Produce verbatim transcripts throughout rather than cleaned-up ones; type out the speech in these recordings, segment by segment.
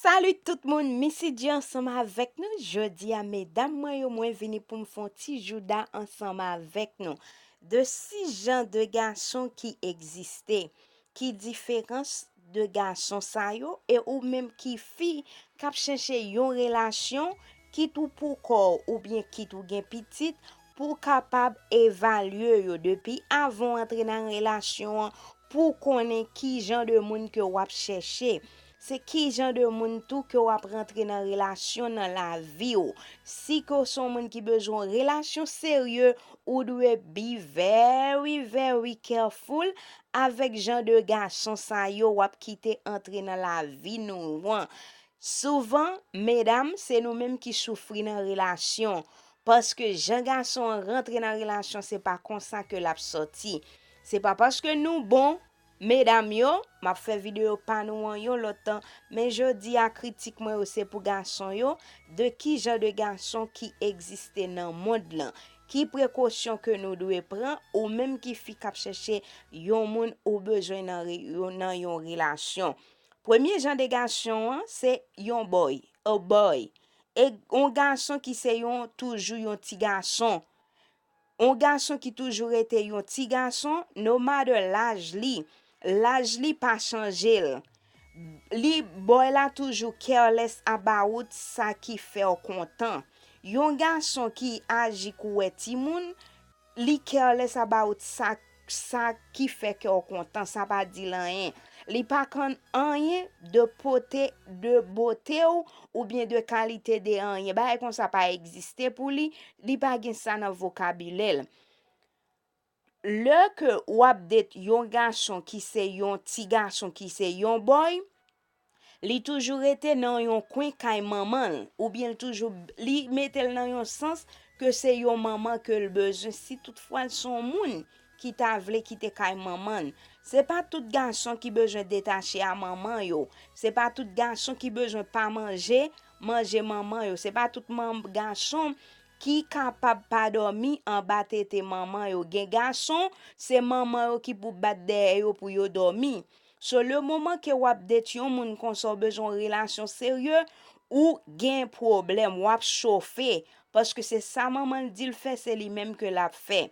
Salut tout moun, Missy G ansanm avèk nou. Jodi a, medam mwen yo, mwen vini pou m fè yon ti jouda ansanm avèk nou de sis jan de gason ki egziste, ki diferans de gason sa yo, e ou menm ki fi k ap chèche yon relasyon, kit ou pou kò w oubyen kit ou gen pitit, pou w kapab evalye yo depi avan w antre nan relasyon an, pou w konnen ki jan de moun ke w ap chèche. Se ki jan de moun tou ke w ap rantre nan relasyon nan lavi w. Si ke w se yon moun ki bezwen yon relasyon serye, ou dwe be very, very careful avèk jan de gason sa yo w ap kite antre nan lavi nou an. Souvan, medam, se nou menm ki soufri nan relasyon. Paske jan gason an rantre nan relasyon, se pa konsa ke l ap sòti. Se pa paske nou bon, medam yo, m ap fè videyo pa nou an yon lòt tan, men jodi a kritik mwen yo se pou gason yo, de ki jan de gason ki egziste nan mond lan, ki prekosyon ke nou dwe pran, ou menm ki fi k ap chèche yon moun ou bezwen nan re- yo- nan yon relasyon. Premye jan de gason an, se yon boy, a boy. E yon gason ki se yon, toujou yon ti gason. Yon gason ki toujou rete yon ti gason, no matter laj li, laj li pa chanje l. Li, boy la toujou careless about sa ki fè w kontan. Yon gason ki aji kou wè timoun, li careless about sa, sa ki fè kè w kontan, sa pa di l anyen. Li pa konn anyen de pote, de bote w, oubyen de kalite de anyen. Bagay konsa pa egziste pou li, li pa gen sa nan vokabilè l. Lè ke w ap date yon gason ki se yon ti gason, ki se yon boy, li toujou rete nan yon kwen kay manman l, oubyen l toujou, li mete l nan yon sans ke se yon manman ke l bezwen, si toutfwa l se yon moun ki ta vle kite kay manman l. Se pa tout gason ki bezwen detache a manman yo. Se pa tout gason ki bezwen pa manje, manje manman yo. Se pa tout manm gason ki kapab pa dòmi anba tete manman yo. Gen gason, se manman yo ki pou bat dèyè yo pou yo dòmi. So, le moman ke w ap date yon moun konsa, w bezwen yon relasyon serye, ou gen pwoblèm, w ap chofe. Paske se sa manman l di l fè, se li menm ke l ap fè.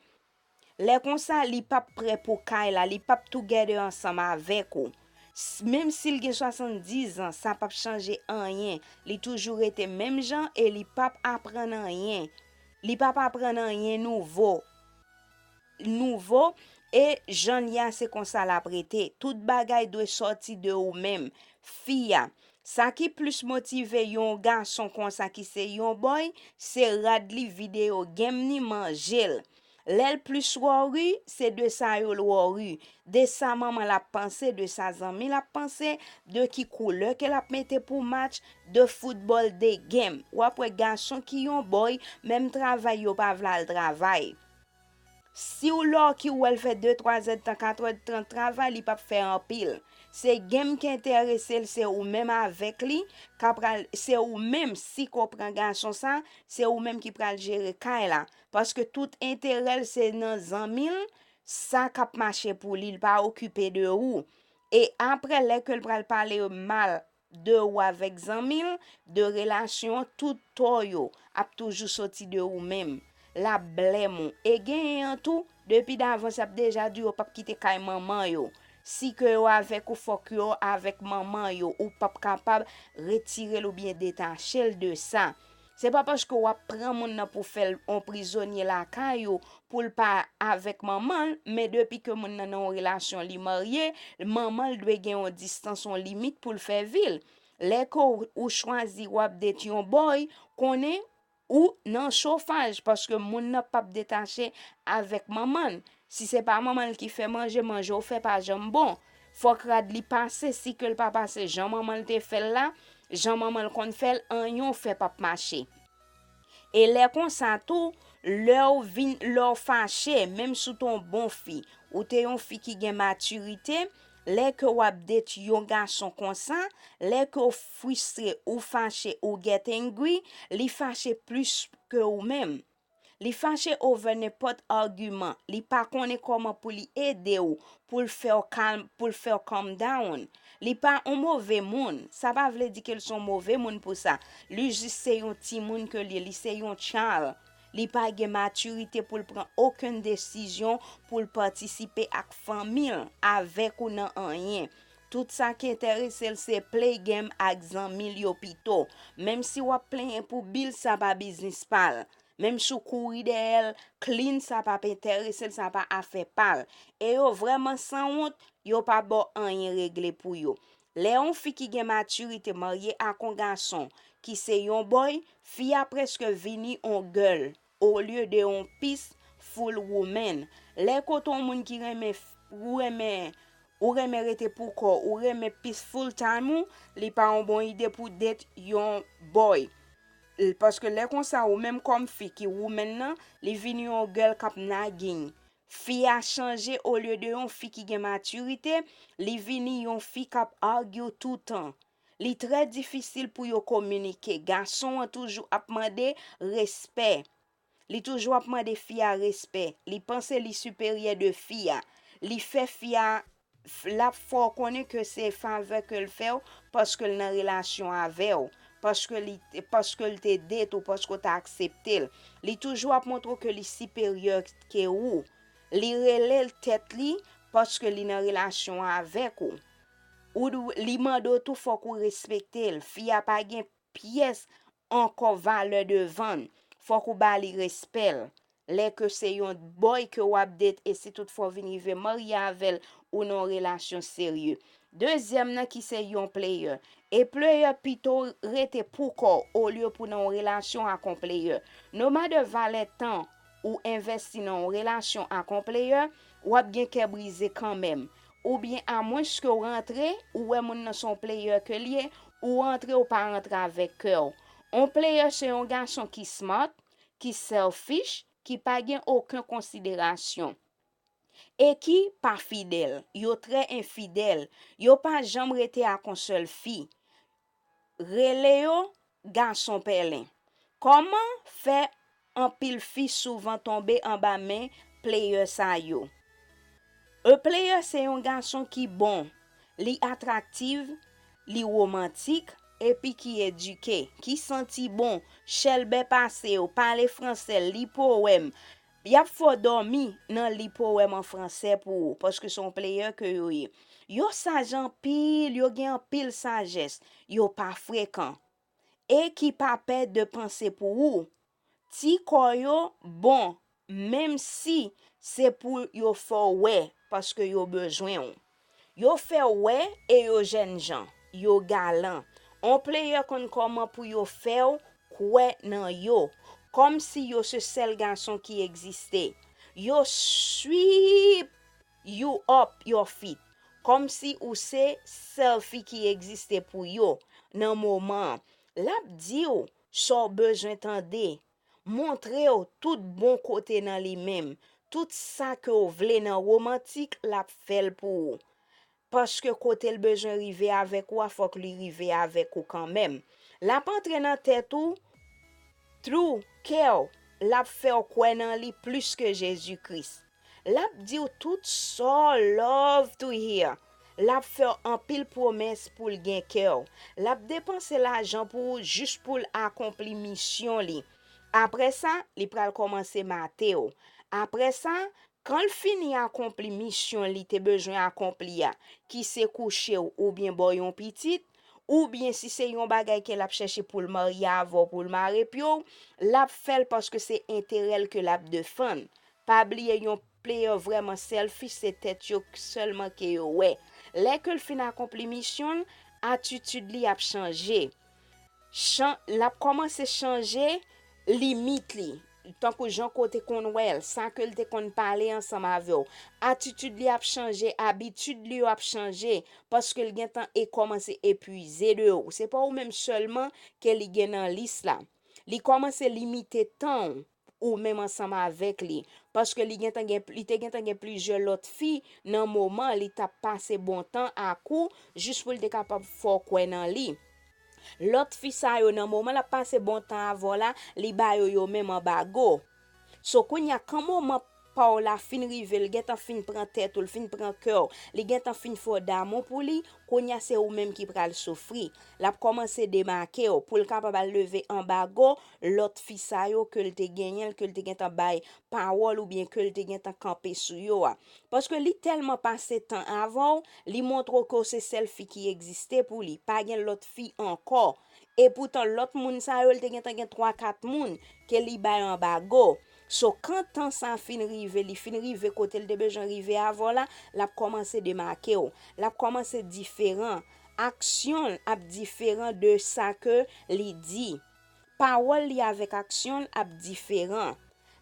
Lè konsa, li p ap prè pou kay la, li p ap together ansanm avèk ou. S- Menm si l gen swasanndizan, sa p ap chanje anyen. Li toujou rete menm jan e li p ap aprann anyen. Li p ap aprann anyen nouvo. Nouvo, e jan l ye a, se konsa l ap rete. Tout bagay dwe sòti de ou menm, fi a. Sa ki plis motive yon gason konsa ki se yon boy, se rad li, videyo game ni, manje l. Lè l plis worry, se de sa yo l worry. De sa manman l ap panse, de sa zanmi l ap panse, de ki koulè ke l ap mete pou match, de foutbòl, de game. W ap wè gason ki yon boy, menm travay yo pa vle al travay. Si w lucky, w wè l fè de, twa zèdtan, kat èdtan travay, li p ap fè anpil. Se game ki enterese l, se ou menm avèk li, k ap pral, se ou menm, si ke w pran gason sa, se ou menm ki pral jere kay la. Paske tout enterè l, se nan zanmi l, sa k ap mache pou li, li pa okipe de ou. E apre, lè ke l pral pale mal de ou avèk zanmi l, de relasyon an, tout tò yo ap toujou soti de ou menm. L ap blèm ou. E genyen an tou, depi davans y ap deja di yo p ap kite kay manman yo. Si ke yo avèk ou, fòk yo avèk manman yo. Ou p ap kapab retire l oubyen detache l de sa. Se pa paske w ap pran moun nan pou fè l yon prizonye lakay ou, pou l pa avèk manman l, men depi ke moun nan nan yon relasyon, li marye, manman l dwe gen yon distans, yon limit pou l fè vi l. Lè ke w, ou chwazi w ap date yon boy, konnen ou nan chofaj, paske moun nan p ap detache avèk manman l. Si se pa manman l ki fè manje, manje w fè pa janm bon. Fòk rad li pase, si ke l pa pase jan manman l te fè l la, jan manman l konn fè l, anyen w fè p ap mache. E lè konsa tou, lè w vin, lè w fache, menm si w te yon bon fi, ou te yon fi ki gen matirite, lè ke w ap date yon gason konsa, lè ke w fristre, ou fache, ou get angry, li fache plis ke ou menm. Li fache over nenpòt agiman. Li pa konnen kòman pou li ede w, pou l fè w kalm, pou l fè w calm down. Li pa yon move moun. Sa pa vle di ke l se yon move moun pou sa. Li jis se yon timoun ke li ye. Li se yon child. Li pa gen matirite pou l pran okenn desizyon pou l patisipe ak fanmi l, avèk ou nan anyen. Tout sa ki enterese l se play game ak zanmi l yo pito. Menm si w ap plenyen pou bil, sa pa biznis pa l. Menm si w kouri dèyè l, clean, sa p ap enterese l, sa pa afè pa l. E yo vrèman sanwont, yo pa ba w anyen regle pou yo. Lè yon fi ki gen matirite marye ak yon gason ki se yon boy, fi a prèske vini yon girl olye de yon peaceful woman. Lè kote yon moun ki renmen, ou renmen, ou renmen rete pou kò w, ou renmen peaceful time ou, li pa yon bon ide pou date yon boy. L-, paske lè konsa, ou menm kòm fi ki woman nan, li vini yon girl k ap nagging. Fi a chanje, olye de yon fi ki gen matirite, li vini yon fi k ap argue toutan. Li trè difisil pou yo kominike. Gason an toujou ap mande respè. Li toujou ap mande fi a respè. Li panse li siperyè de fi a. Li fè fi a, f-, l ap fè w konnen ke se favè ke l fè w paske l nan relasyon avè w, paske li, paske l te date ou, paske w te aksepte l. Li toujou ap montre w ke li siperyè ke ou. Li rele l tèt li paske li nan relasyon avèk ou. Ou dwe, li mande w tou fòk ou respekte l. Fi a pa gen pyès ankò valè devan l. Fòk ou ba li respè l. Lè ke se yon boy ke w ap date e si toutfwa w vin rive marye avè l ou nan yon relasyon serye. Dezyèm nan ki se yon player. E player pito rete pou kò w olye pou nan yon relasyon ak yon player. No matter valè tan ou envèsti nan yon relasyon ak yon player, w ap gen kè brize kanmenm. Oubyen amwenske w rantre, ou wè moun nan se yon player ke l ye, ou rantre ou pa rantre avèk kè w. Yon player se yon gason ki smart, ki selfish, ki pa gen okenn konsiderasyon. E ki pa fidèl. Yo trè enfidèl. Yo pa janm rete ak yon sèl fi. Rele yo gason pèlen. Kòman fè anpil fi souvan tonbe anba men player sa yo? E player se yon gason ki bon, li atraktif, li womantik, epi ki edike, ki santi bon, chèlbè pase yo, pale fransè, li powèm. Y ap fè w dòmi nan li powèm an fransè pou ou, paske se yon player ke yo ye. Yo saj anpil, yo gen anpil sajès, yo pa frekan. E ki pa pè de panse pou ou. Ti kò yo bon, menm si se pou yo fè w wè, paske yo bezwen w. Yo fè w wè e yo jènjan, yo galan. On player konn kòman pou yo fè w kwè nan yo, kòmsi yo se sèl gason ki egziste. Yo sweep you up your feet, kòmsi ou se sèl fi ki egziste pou yo nan moman an. L ap di w sa w bezwen tande, montre w tout bon kote nan li menm, tout sa ke w vle nan womantik, l ap fè l pou ou. Paske kote l bezwen rive avèk ou a, fòk li rive avèk ou kanmenm. L ap antre nan tèt ou, through kè w, l ap fè w kwè nan li plis ke Jezi Kris. L ap di w tout sa w love to hear. L ap fè w anpil pwomès pou l gen kè w. L ap depanse lajan pou ou jis pou l akonpli misyon li. Apre sa, li pral kòmanse mate w. Apre sa, kan l fini akonpli misyon li te bezwen akonpli a, ki se kouche w oubyen ba w yon pitit, oubyen si se yon bagay ke l ap chèche pou l marye avè w, pou l mare pye w, l ap fè l paske se enterè l ke l ap defann. Pa bliye yon player vrèman selfish, se tèt yo sèlman ke yo wè. Lè ke l fin akonpli misyon l, atitid li ap chanje. Chan-, l ap kòmanse chanje limit li. Tankou jan ke w te konn wè l, sa ke l te konn pale ansanm avè w. Atitid li ap chanje, abitid li yo ap chanje, paske l gentan e kòmanse epuize de ou. Se pa ou menm sèlman ke li gen nan lis la. Li kòmanse limite tan w, ou menm ansanm avèk li. Paske li gentan gen, li te gentan gen plizyè lòt fi nan moman li t ap pase bon tan ak ou, jis pou l te kapab fè w kwè nan li. Lòt fi sa yo, nan moman l ap pase bon tan avè w la, li ba yo yo menm anba go. So, kounye a, kan moman pa w la fin rive, l gentan fin pran tèt ou, l fin pran kè w, li gentan fin fè w damou pou li, kounye a se ou menm ki pral soufri. L ap kòmanse demake w pou l kapab al leve anbago lòt fi sa yo ke l te genyen, ke l te gentan bay pawòl oubyen ke l te gentan kanpe sou yo a. Paske li tèlman pase tan avè w, li montre w ke w se sèl fi ki egziste pou li. Pa gen lòt fi ankò. Epoutan, lòt moun sa yo, li te gentan gen twa, kat moun ke li bay anbago. So, kan tan sa a fin rive, li fin rive kote l te bezwen rive avè w la, l ap kòmanse demake w. L ap kòmanse diferan. Aksyon l ap diferan de sa ke li di. Pawòl li avèk aksyon l ap diferan.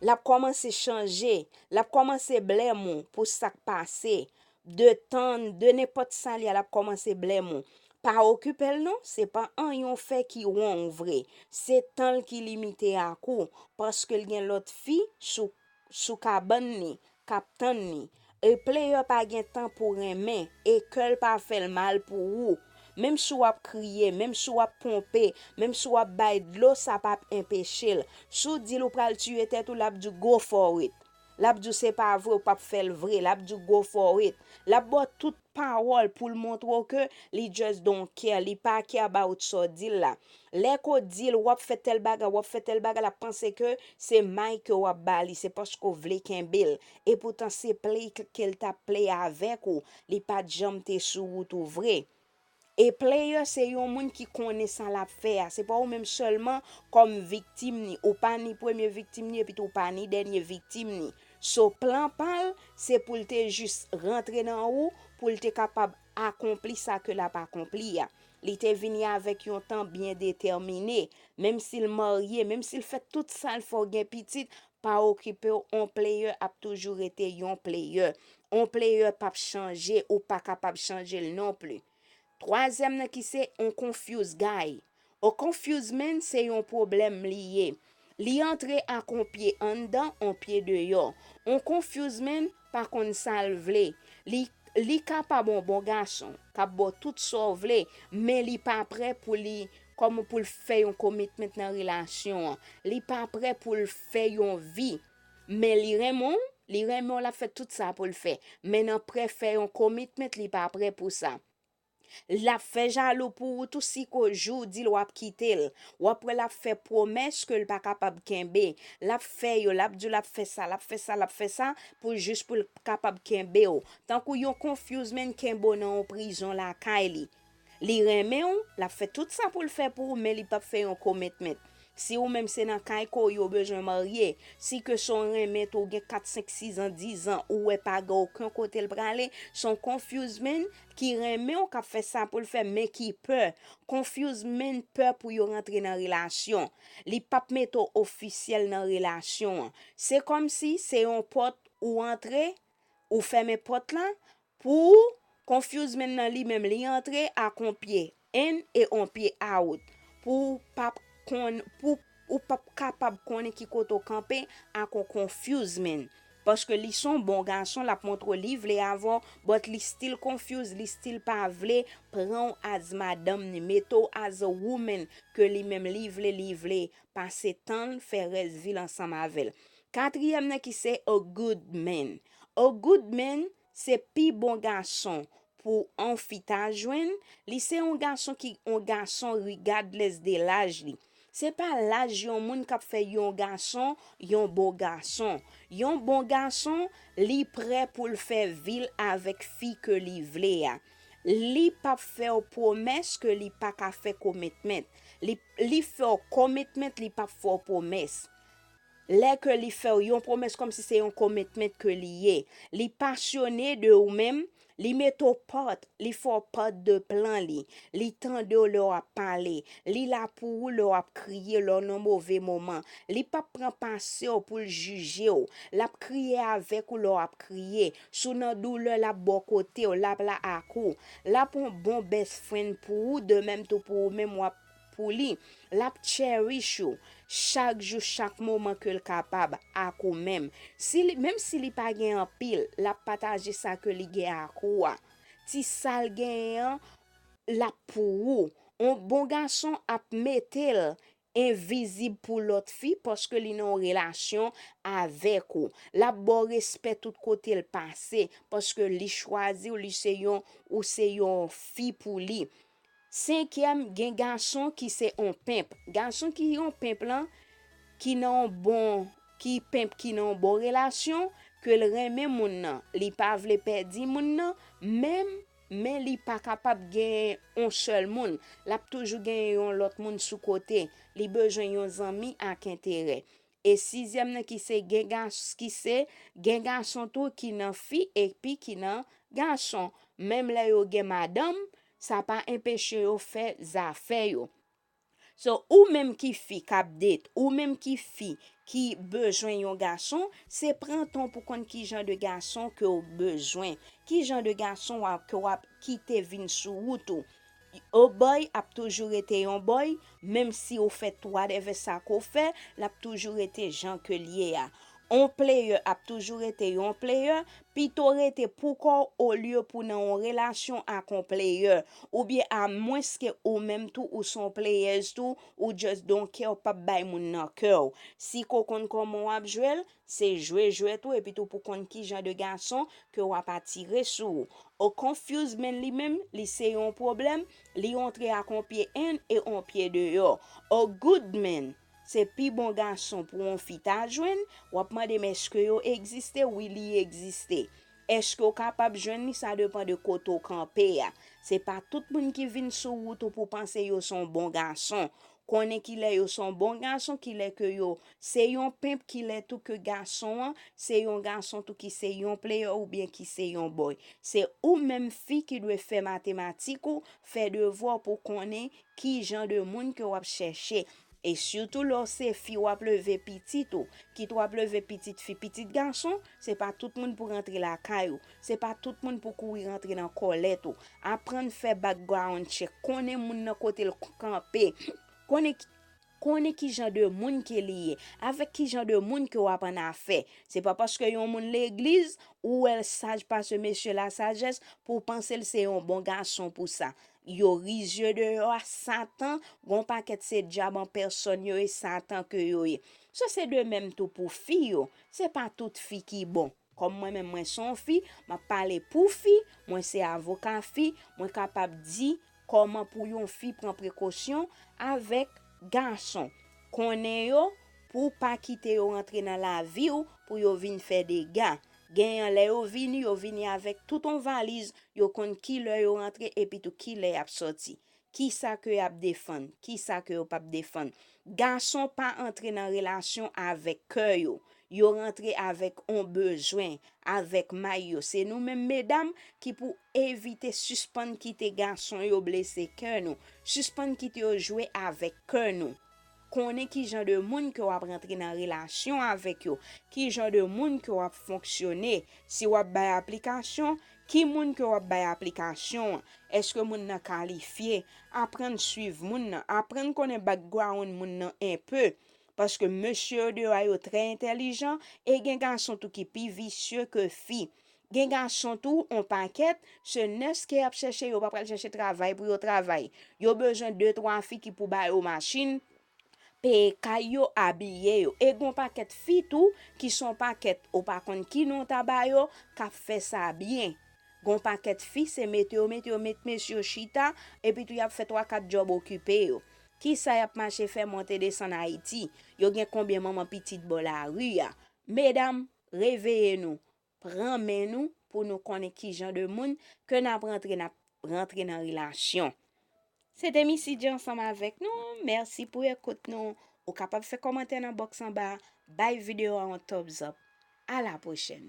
L ap kòmanse chanje. L ap kòmanse blèm ou pou sa k pase. De tan, de nenpòt sa li a, l ap kòmanse blèm ou. Pa okipe l non, se pa anyen w fè ki wrong vre. Se tan l ki limite ak ou, paske l gen lòt fi sou, sou kabann li, k ap tann li. E player pa gen tan pou renmen, e kè l pa fè l mal pou ou. Menm si w ap kriye, menm si w ap ponpe, menm si w ap bay dlo, sa p ap enpeche l. Si w di l ou pral tiye tèt ou, l ap di w go for it. L ap di w se pa vre, ou p ap fè l vre. L ap di w go for it. L ap ba w tout pawòl pou l montre w ke li just don't care, li pa care about sa w di l la. Lè ke w di l w ap fè tèl bagay, w ap fè tèl bagay, l ap panse ke se may ke w ap ba li, se paske w vle kenbe l. Epoutan se play ke l t ap play avèk ou, li pa t janm te sou wout ou vre. E player se yon moun ki konnen sa l ap fè a. Se pa ou menm sèlman kòm viktim ni. Ou pa ni premye viktim ni, epi tou ou pa ni dènye viktim ni. So, plan pa l, se pou l te jis rantre nan ou, pou l te kapab akonpli sa ke l ap akonpli a. Li te vini avèk yon tan byen detèmine. Menm si l marye, menm si l fè tout sa l fè w gen pitit, pa okipe w, on player ap toujou rete yon player. On player p ap chanje, ou pa kapab chanje l non pli. Twazyèm nan ki se on confused guy. On confused man se yon pwoblèm li ye. Li antre ak on pye anndan, on pye deyò. On confused man pa konn sa l vle. Li, li kapab on bon gason, k ap ba w tout sa w vle, men li pa prè pou li, kòman pou l fè yon commitment nan relasyon an. Li pa prè pou l fè yon vi. Men li renmen w, li renmen w, l ap fè tout sa pou l fè. Men nan prè fè yon commitment, li pa prè pou sa. L ap fè jalou pou ou tou si ke jou w di l w ap kite l. W ap wè l ap fè pwomès ke l pa kapab kenbe. L ap fè yo, l ap di w l ap fè sa, l ap fè sa, l ap fè sa, pou jis pou l kapab kenbe w. Tankou yon confused man kenbe w nan yon prizon lakay li. Li renmen w, l ap fè tout sa pou l fè pou ou, men li p ap fè yon commitment. Si ou menm se nan kay ke w ye, w bezwen marye, si ke se w renmen tou, w gen kat, senk, sis an, diz an, ou wè pa gen okenn kote l prale, se yon confused man ki renmen w, k ap fè sa pou l fè, men ki pè. Confused man pè pou yo rantre nan relasyon. Li p ap mete w ofisyèl nan relasyon an. Se kòmsi se yon pòt ou antre, ou fèmen pòt la, pou ou, confused man nan li menm, li antre ak on pye in e on pye out. Pou ou p ap konn, pou ou p ap kapab konnen ki kote w kanpe ak on confused man. Paske li se on bon gason, l ap montre w li vle avè w, but li still confused, li still pa vle pran w as madanm ni, mete w as a woman ke li menm li vle, li vle pase tan l, fè rès vi l ansanm avè l. Katriyèm nan ki se a good man. A good man, se pi bon gason pou on fi ta jwenn, li se yon gason ki, yon gason regardless de laj li. Se pa laj yon moun k ap fè yon gason yon bon gason. Yon bon gason, li prè pou l fè vi l avèk fi ke li vle a. Li p ap fè w pwomès ke li pa ka fè commitment. Li, li fè w commitment, li p ap fè w pwomès. Lè ke li fè w yon pwomès kòmsi se yon commitment ke li ye. Li pasyone de ou menm, li mete w part, li fè w part de plan li. Li tande w lè w ap pale. Li la pou ou lè w ap kriye, lè w nan move moman. Li p ap pran pase w pou l jije w. L ap kriye avèk ou lè w ap kriye. Si w nan doulè, l ap bò kote w, l ap la ak ou. L ap yon bon best friend pou ou, de menm tou pou ou menm w ap pou li. L ap cherish ou chak jou, chak moman ke l kapab ak ou menm. Si li, menm si li pa gen anpil, l ap pataje sa ke li gen ak ou a. Ti sa l genyen an, l ap pou ou. On bon gason ap mete l envizib pou lòt fi paske li nan yon relasyon avèk ou. L ap ba w respè tout kote l pase paske li chwazi w, li se yon, ou se yon fi pou li. Senkyèm, gen gason ki se yon penp. Gason ki yon penp lan, ki nan yon bon, ki penp, ki nan yon bon relasyon, ke l renmen moun nan, li pa vle pèdi moun nan, menm, men li pa kapab gen yon sèl moun. L ap toujou gen yon lòt moun sou kote. Li bezwen yon zanmi ak enterè. E sizyèm nan ki se gen gas-, ki se gen gason tou ki nan fi epi ki nan gason. Menm lè yo gen madanm, sa pa enpeche yo fè zafè yo. So, ou menm ki fi k ap date, ou menm ki fi ki bezwen yon gason, se pran tan pou konn ki jan de gason ke w bezwen, ki jan de gason w ap, ke w ap kite vin sou wout ou. Yon boy ap toujou rete yon boy, menm si ou fè whatever sa ke w fè, l ap toujou rete jan ke l ye a. Yon player ap toujou rete yon player, pito rete pou kò w olye pou nan yon relasyon ak yon player, oubyen amwenske ou menm tou ou se yon players tou, ou just don't care, ou p ap bay moun nan kè w. Si ke w konn kòman w ap jwe l, se jwe jwèt ou, epi tou pou konn ki jan de gason ke w ap atire sou ou. A confused man li menm, li se yon pwoblèm, li antre ak yon pye in e yon pye deyò. A good man, se pi bon gason pou yon fi ta jwenn, w ap mande m èske yo egziste? Wi, li egziste. Èske w kapab jwenn li? Sa depann de kote w kanpe a. Se pa tout moun ki vin sou wout ou pou panse yo se yon bon gason. Konnen kilè yo se yon bon gason, kilè ke yo se yon penp, kilè tou ke gason an se yon gason tou ki se yon player oubyen ki se yon boy. Se ou menm fi ki dwe fè matematik ou, fè devwa w pou konnen ki jan de moun ke w ap chèche. E sitou lè w se fi, w ap leve pitit ou, kit w ap leve pitit fi, pitit gason, se pa tout moun pou rantre lakay ou, se pa tout moun pou kouri rantre nan kòlèt ou. Aprann fè background check, konnen moun nan kote l k-, kanpe, konnen ki, konnen ki jan de moun ke li ye, avèk ki jan de moun ke w ap annafè. Se pa paske yon moun legliz, ou wè l saj pase mesye lasajès, pou w panse l se yon bon gason pou sa. Yo rizye deyò a, Satan, gon pakèt se dyab an pèsòn yo ye, Satan ke yo ye. So se de menm tou pou fi yo, se pa tout fi ki bon. Kòm mwen menm mwen se yon fi, m ap pale pou fi, mwen se avoka fi, mwen kapab di kòman pou yon fi pran prekosyon avèk gason. Konnen yo pou w pa kite yo rantre nan lavi w pou yo vin fè dega. Genyen lè yo vini, yo vini avèk tout yon valiz, yo konn kilè yo rantre epi tou kilè y ap sòti. Kisa ke y ap defann, kisa ke yo p ap defann. Gason pa antre nan relasyon avèk kè yo. Yo rantre avèk on bezwen, avèk may yo. Se nou menm medam ki pou evite sispann kite gason yo blese kè nou, sispann kite yo jwe avèk kè nou. Konnen ki jan de moun ke w ap rantre nan relasyon avèk yo, ki jan de moun ke w ap fonksyone. Si w ap bay aplikasyon, ki moun ke w ap bay aplikasyon an? Èske moun nan kalifye? Aprann swiv moun nan, aprann konnen background moun nan enpe. Paske mesye yo deyò a yo trè entèlijan, e gen gason tou ki pi visye ke fi. Gen gason tou, on pakèt, se nèske y ap chèche, yo pa pral chèche travay pou yo travay. Yo bezwen de, twa fi ki pou ba yo machin, peye kay yo, abiye yo. E gon pakèt fi tou, ki son pakèt, ou pa konn ki non w ta ba yo, k ap fè sa byen. Gon pakèt fi, se mete yo, mete yo, met mesye yo chita, epi tou y ap fè twa, kat djòb okipe yo. Kisa y ap mache fè monte desann Ayiti? Yo gen konbyen manman pitit bò lari a? Medam, reveye nou. Pran men nou pou nou konnen ki jan de moun ke n ap rantre, n ap rantre nan relasyon. Se te Missy J ansanm avèk nou. Mèsi pou ekout nou. Ou kapab fè kòmantè nan bòks anba a. Bay videyo a yon thumbs up. A la pwochèn.